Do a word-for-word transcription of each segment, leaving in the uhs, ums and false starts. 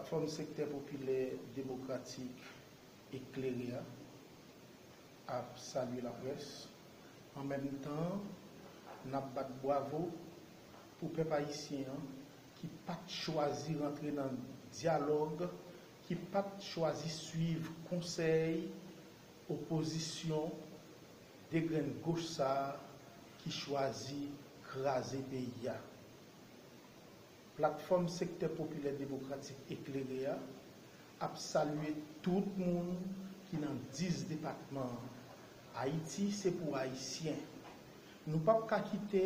Platfòm Sektè Popilè Demokratik Eklere a ap salye laprès. An menm tan, n ap bat bwavo pou pèp ayisyen an ki pa t chwazi rantre nan dyalòg, ki pa t chwazi swiv konsèy opozisyon degrenn goch sa a ki chwazi kraze peyi a. Platfòm Sektè Popilè Demokratik Eklere a ap salye tout moun ki nan dis depatman an. Ayiti se pou Ayisyen. Nou p ap ka kite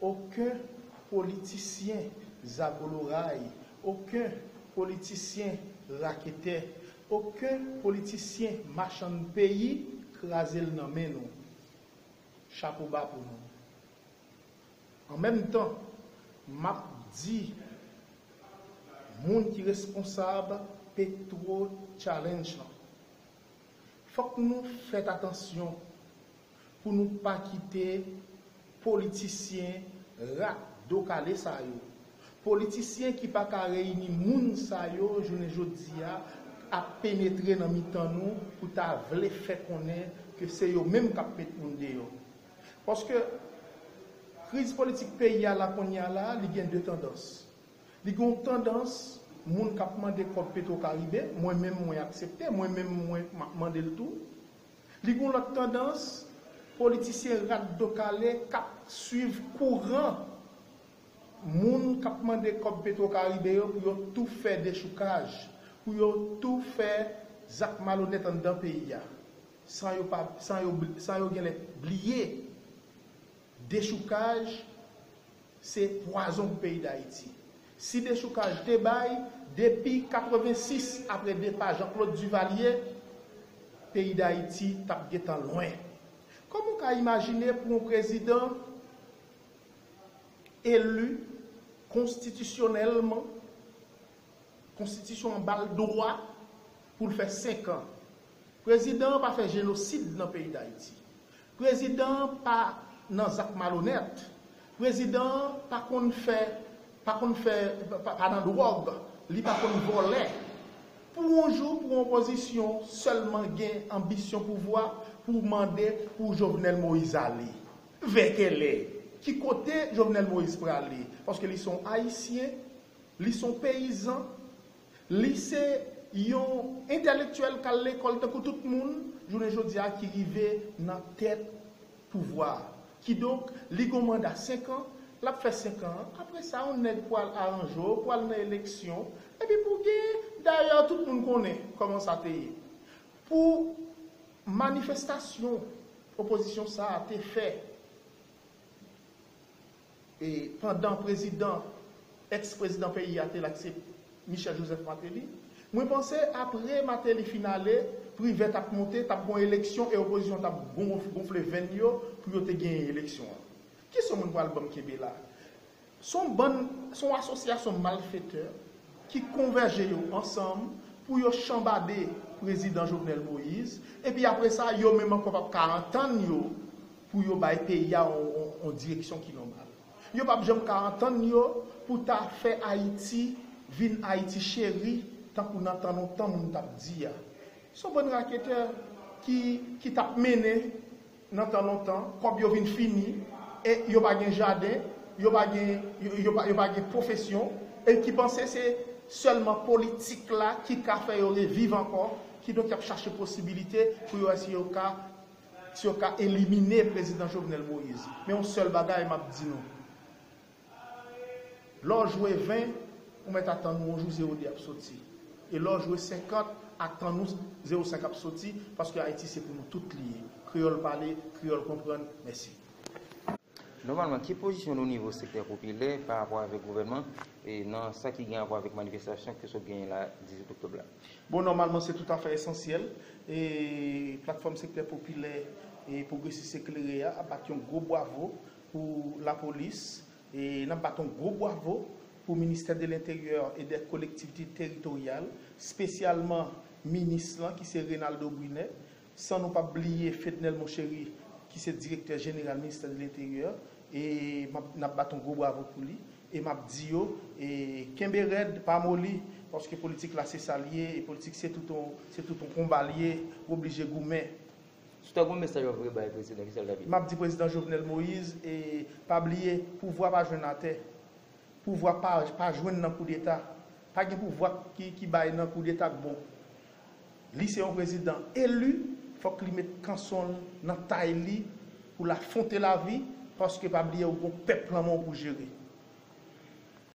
okenn politisyen zaboloray, okenn politisyen raketè, okenn politisyen machann peyi kraze l nan men nou. Chapo ba pou nou. An menm tan, m ap di moun ki responsab Petro Challenge lan, fòk nou fèt atansyon pou nou pa kite politisyen rat do kale sa yo. Politisyen ki pa ka reyini moun sa yo jounen jodi a ap penetre nan mitan nou pou ta vle fè konnen ke se yo menm k ap met moun deyò. Paske kriz politik peyi a la kounye a la, li gen de tandans. Li gen yon tandans moun k ap mande kòb Petro Caribe, mwen menm mwen aksepte, mwen menm mwen m ap mande l tou. Li gen yon lòt tandans, politisyen rat do kale k ap swiv kouran moun k ap mande kòb Petro Caribe yo pou yo tou fè dechoukaj, pou yo tou fè zak malonèt anndan peyi a, san yo pa, san yo, san yo genlè bliye dechoukaj se pwazon pou peyi Dayiti. Si dechoukaj te bay, depi katrevensis, apre depa Jean Claude Duvalier, peyi Dayiti t ap gentan lwen. Kòman w ka imajine pou yon prezidan eli konstitisyonèlman, konstitisyon an ba l dwa pou l fè senk an? Prezidan an pa fè jenosid nan peyi Dayiti. Prezidan an pa nan zak malonèt. Prezidan an pa konn fè, pa konn fè, pa, pa nan dwòg, li pa konn vòlè. Pou yon jou, pou yon opozisyon sèlman gen anbisyon pouvwa, pou mande pou Jovenel Moïse ale. Vè kèlè? Ki kote Jovenel Moïse prale? Paske li se yon Ayisyen, li se yon peyizan, li se yon entèlektyèl k al lekòl tankou tout moun, jounen jodi a ki rive nan tèt pouvwa a. Kidonk, li gen yon manda senk an, l ap fè senk an. Apre sa, yon nèg pral aranje w, pral nan eleksyon, epi pou gen, dayè, tout moun konnen kòman sa te ye. Pou manifestasyon opozisyon sa a te fè, e pandan prezidan, èks-prezidan peyi a te la, ki se Michel Joseph Martelly, mwen panse apre Martelly fin ale, Privert t ap monte, t ap gon eleksyon e opozisyon t ap gon-, gonfle venn yo pou yo te genyen eleksyon an. Kisa moun pral ban m kenbe la? Se yon bann, se yon asosyasyon malfetè ki konvèje yo ansanm pou yo chanbade prezidan Jovenel Moïse, epi apre sa, yo menm ankò p ap ka antann yo pou yo bay peyi a yon, yon, yon direksyon ki nòmal. Yo p ap janm ka antann yo pou ta fè Ayiti vin Ayiti cheri, tankou nan tan lontan moun t ap di a. Se yon bann raketè ki, ki t ap mennen nan tan lontan, kòb yo vin fini, e yo pa gen jaden, yo pa gen, yo, yo pa, yo pa gen pwofesyon, e ki panse se sèlman politik la ki ka fè yo reviv ankò, kidonk y ap chache posibilite pou yo wè si yo ka, si yo ka elimine prezidan Jovenel Moïse. Men yon sèl bagay m ap di nou. Lè w jwe ven, ou mèt atann ou yon jou zewo de ap soti. E lè w jwe senkant, atann ou zewo senk ap soti, paske Ayiti se pou nou tout li ye. Kreyòl pale, kreyòl konprann. Mèsi. Nòmalman, ki pozisyon nou nivo sektè popilè pa rapò avèk gouvènman e nan sa ki gen rapò avèk manifestasyon ke sot genyen la, dizuit oktòb la? Bon, nòmalman, se toutafè esansyèl. E platfòm sektè popilè e pwogresis eklere a ap bat yon gwo bwavo pou lapolis. E n ap bat yon gwo bwavo pou Ministè de Lenteryè e dè Kolektivite Teritoryal, espesyalman minis lan, ki se Renaldo Brunet, san nou p ap bliye Fednel Monchéry, ki se direktè jeneral Ministè de Lenteryè, e m ap, n ap bat yon gwo bwavo pou li. E m ap di yo, e kenbe rèd, pa moli, paske politik la se sa l ye, e politik se tout yon, se tout yon konba l ye, ou oblije goumen. Sou ta gon mesaj w ap voye bay prezidan, kisa l ta vle? M ap di prezidan Jovenel Moïse, e pa bliye, pouvwa pa jwenn atè. Pouvwa pa, pa jwenn nan koudeta. Pa gen pouvwa ki, ki bay nan koudeta k bon. Li se yon prezidan eli, fòk li met kanson l nan tay li pou l afwonte lavi, paske pa bliye ou gon pèp lan men w pou jere.